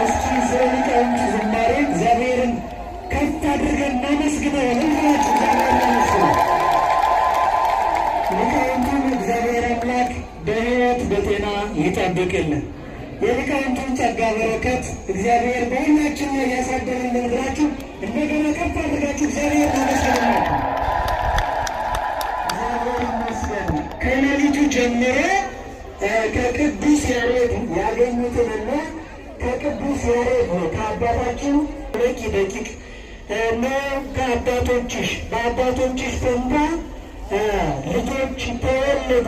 እስኪ ስለ ሊቃውንቱ ዝማሬ እግዚአብሔርን ከፍ አድርገን እናመስግነው። ሁላችሁ እግዚአብሔር እናመስግነው። ሊቃውንቱን እግዚአብሔር አምላክ በሕይወት በጤና ይጠብቅልን። የሊቃውንቱን ጸጋ በረከት እግዚአብሔር በሁላችን ላይ ያሳደረልን ብላችሁ እንደገና ከፍ አድርጋችሁ እግዚአብሔር እናመስግነው። እግዚአብሔር ይመስገን። ከሌሊቱ ጀምሮ ከቅዱስ ያሬድ ያገኙትንና ከቅዱስ ያሬድ ከአባታችን ደቂ ደቂቅ እና ከአባቶችሽ በአባቶችሽ ፈንታ ልጆች ተወለዱ።